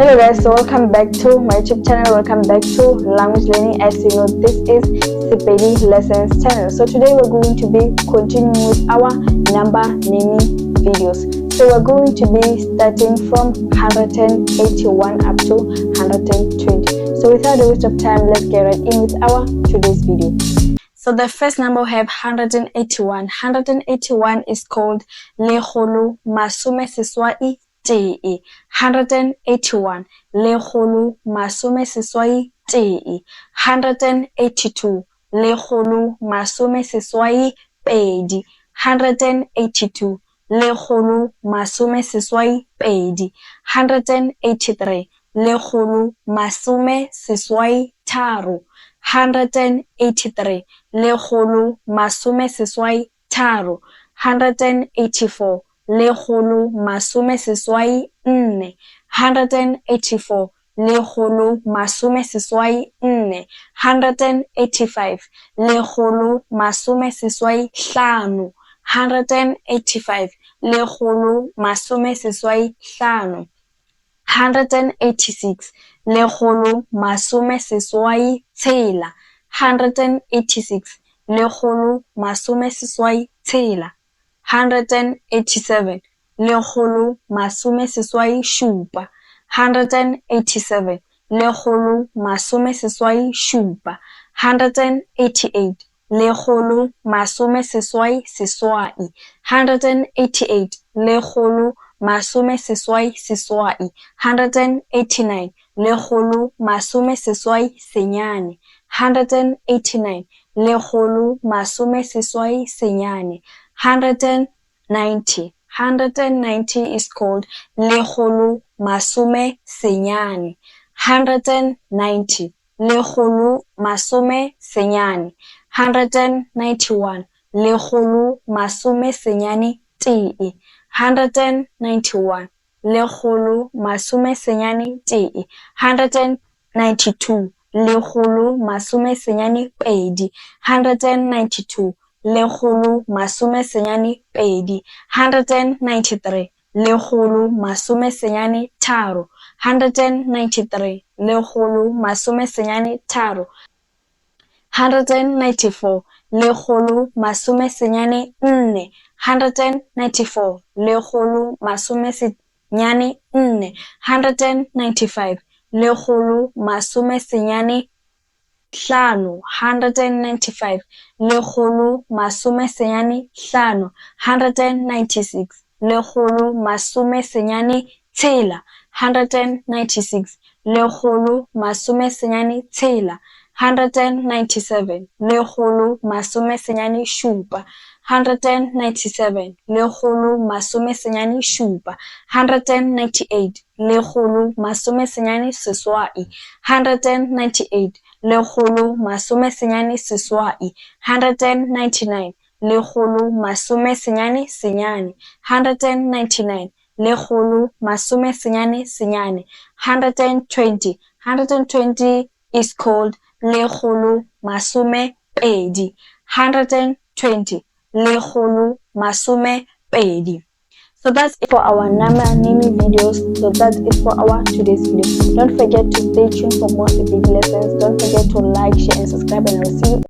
Hello guys, so welcome back to my YouTube channel. Welcome back to Language Learning. As you know, this is Sepedi Lessons channel. So today we're going to be continuing with our number naming videos. So we're going to be starting from 181 up to 120. So without a waste of time, let's get right in with our today's video. So the first number we have 181. 181 is called lekgolo masome seswai tee. 181 lekgolo masome seswai tee. 182 lekgolo masome seswai pedi. 182 lekgolo masome seswai pedi. 183 lekgolo masome seswai tharo. 183 lekgolo masome seswai tharo. 184 lekgolo masome seswai nne. 184 lekgolo masome seswai nne. 185 lekgolo masome seswai hlano. 185 lekgolo masome seswai hlano. 186 lekgolo masome seswai tshela. 186 lekgolo masome seswai tshela. 187 lekgolo masome seswai šupa. 187 lekgolo masome seswai šupa. 188 lekgolo masome seswai seswai. 188 lekgolo masome seswai seswai. 189 lekgolo masome seswai senyane. 189 lekgolo masome seswai senyane. 190. 190 is called lekgolo masome senyane. 190 lekgolo masome senyane. 191 lekgolo masome senyane tee. 191 lekgolo masome senyane tee. 192 lekgolo masome senyane pedi. 192 lekgolo masome senyane pedi. 193 lekgolo masome senyane tharo. 193 lekgolo masome senyane tharo. 194 lekgolo masome senyane nne. 194 lekgolo masome senyane nne. 195 lekgolo masome senyane hlano. 195 lekgolo masome senyane hlano. 196 lekgolo masome senyane tshela. 196 lekgolo masome senyane tshela. 197 lekgolo masome senyane šupa. 197 lekgolo masome senyane šupa. 198 lekgolo masome senyane seswai. 198 lekgolo masome senyane seswai. 199 lekgolo masome senyane senyane. 199 lekgolo masome senyane senyane. 120. 120 is called lekgolo masome pedi. 120 lekgolo masome pedi. So that's it for our number naming videos. So that's it for our today's video. Don't forget to stay tuned for more Sepedi lessons. Don't forget to like, share and subscribe, and I will see you.